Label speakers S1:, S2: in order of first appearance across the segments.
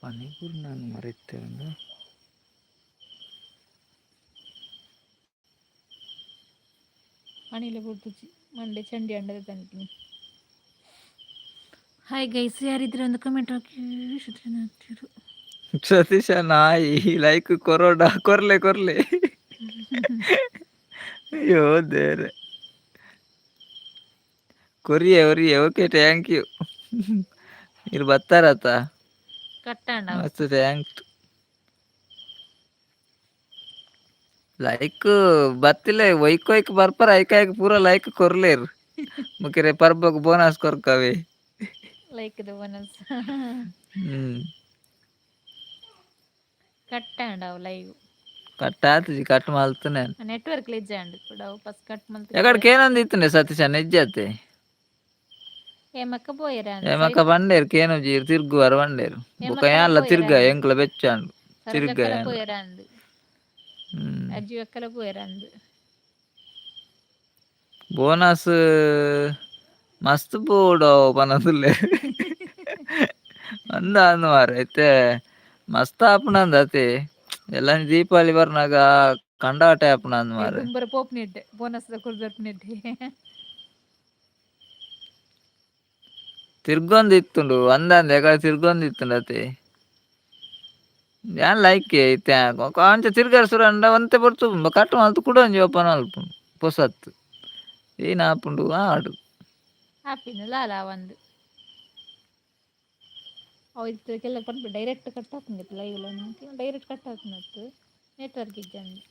S1: ಪನಿಪುರ್ ನಾನು ಮರೆತ್ತೆ.
S2: ಅಣಿಲೆ ಬುಡ್ತುಚಿ ಮಂಡೆ ಚಂಡಿ ಅಂಡದ ತಂತೀನಿ. ಹಾಯ್ ಗೈಸ್, ಯಾರಿದ್ರೆ ಒಂದು ಕಮೆಂಟ್ ಹಾಕಿ. ಹಾಕ್ತಿರು.
S1: ಸತೀಶ ನಾಯಿ ಲೈಕ್ ಕೊರೋಡ, ಕೊರ್ಲೆ ಕೊರ್ಲೆ. ಅಯ್ಯೋ ದೇವ್ರೆ, ಕೊರಿಯೆ ಒರಿಯೆ. Okay, thank you. ಇಲ್ಲಿ ಬತ್ತಾರತ.
S2: ಕಟ್ಟಾಂಡ.
S1: ಮಸ್ತ್ thank. ಲೈಕ್ ಬತ್ತಿಲ್ಲ. ಒಯ್ಕ್ ಒಯ್ಕ್ ಬರ್ಪರ. ಐಕ್ ಐಕ್ ಪೂರ ಲೈಕ್ ಕೊರ್ಲೇರ್ ಮುಕಿರೆ ಪರ್ಬಗ್ ಬೋನಸ್ ಕೊರ್ಕವೆ.
S2: Like the bonus. ಕಟ್ಟಾಂಡ ಅವು ಲೈವ್.
S1: ಕಟ್ ಆತಜಿ, ಕಟ್ ಮಲ್ತನೆ.
S2: ನೆಟ್ವರ್ಕ್ ಇಜ್ಜಾಂಡ್ ಕೂಡ ಅವು ಫಸ್ಟ್ ಕಟ್ ಮಲ್ತ.
S1: ಎಕಡೆ ಕೇನೊಂದು ಇತ್ತುಂಡೆ ಸತೀಶ, ನಿಜ್ಜತೆ.
S2: ಏಮಕ್ಕ ಪೋಯೆರ?
S1: ಏಮಕ್ಕ ಬಂಡೇರು, ಕೇನುಜಿ ತಿರ್ಗುವಾರ ಬಂಡೇರು. ಬೊಕ ಯಾನ್ಲ ತಿರ್ಗ, ಎಂಕ್ಲ ಬೆಚ್ಚಾಂಡು ತಿರ್ಗ.
S2: ಪೋಯೆರ ಅಂದ್. ಅಜ್ಜಿ ಅಕ್ಕಲ ಪೋಯೆರ ಅಂದ್.
S1: ಬೋನಸ್ ಮಸ್ತ್ ಬೋಡು ಪನೊಂದುಲ್ಲೆ. ಅಂದ ಅಂದ್ ಮಾರ್ರೆ, ಇತ್ತೆ ಮಸ್ತ್ ಆಪುಂಡಂದ್ ಅತೆ. ಎಲ್ಲ ದೀಪಾವಳಿ ಬರ್ನಾಗ ಕಂಡಾಟೆ ಆಪುಂಡಂದ್ ಮಾರ್ರೆ.
S2: ದುಂಬರ ಪೋಪ್ನಿಡ್ಡೆ ಬೋನಸ್ ದ ಕುರ್ದರ್ಪುನೆಡ್ಡೆ.
S1: ತಿರ್ಗೊಂದು ಇತ್ತುಂಡು ಅಂದಂದೆ, ಎಕಡೆ ತಿರ್ಗೊಂದು ಇತ್ತುಂಡು ಅತೆ. ಯಾನ್ ಲೈಕ್ ಇತ್ತೆ ಅಂಚ ತಿರ್ಗಾರ ಸುರು ಅಂಡ ಒಂತೆ ಪೊರ್ತು ಕಟ್ ಮಲ್ತ್ ಕುಡ ಒಂಜಿ ಓಪನ್ ಮಲ್ಪುಂಡು ಪೊಸತ್ತು ಏನ್ ಆಪುಂಡು ಆಡು.
S2: ಆಪಿನ ಲಾಲ ಒಂದು ಅವು ಇತ್ತೆ ಕೆಲ ಪನ್ಪೆ, ಡೈರೆಕ್ಟ್ ಕಟ್ ಆಪುಂಡು ಲೈವ್. ಡೈರೆಕ್ಟ್ ಕಟ್ ಆಪುನತ್ತು, ನೆಟ್ವರ್ಕ್ ಇಜ್ಜಂದೆ.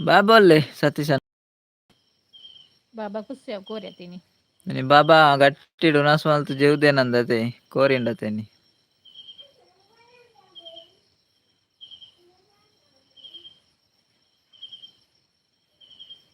S1: ಬಾಬಾ ಅಲ್ಲೇ ಸತೀಶ.
S2: ಬಾಬಾ ಖುಷಿ ಕೋರ್ಯತೀನಿ.
S1: ಬಾಬಾ ಗಟ್ಟಿಡು ಉಣಸ್ ಮಲ್ತ್ ಜೆವ್ದೇನಂದತೆ, ಕೋರಿಂಡತೇನಿ.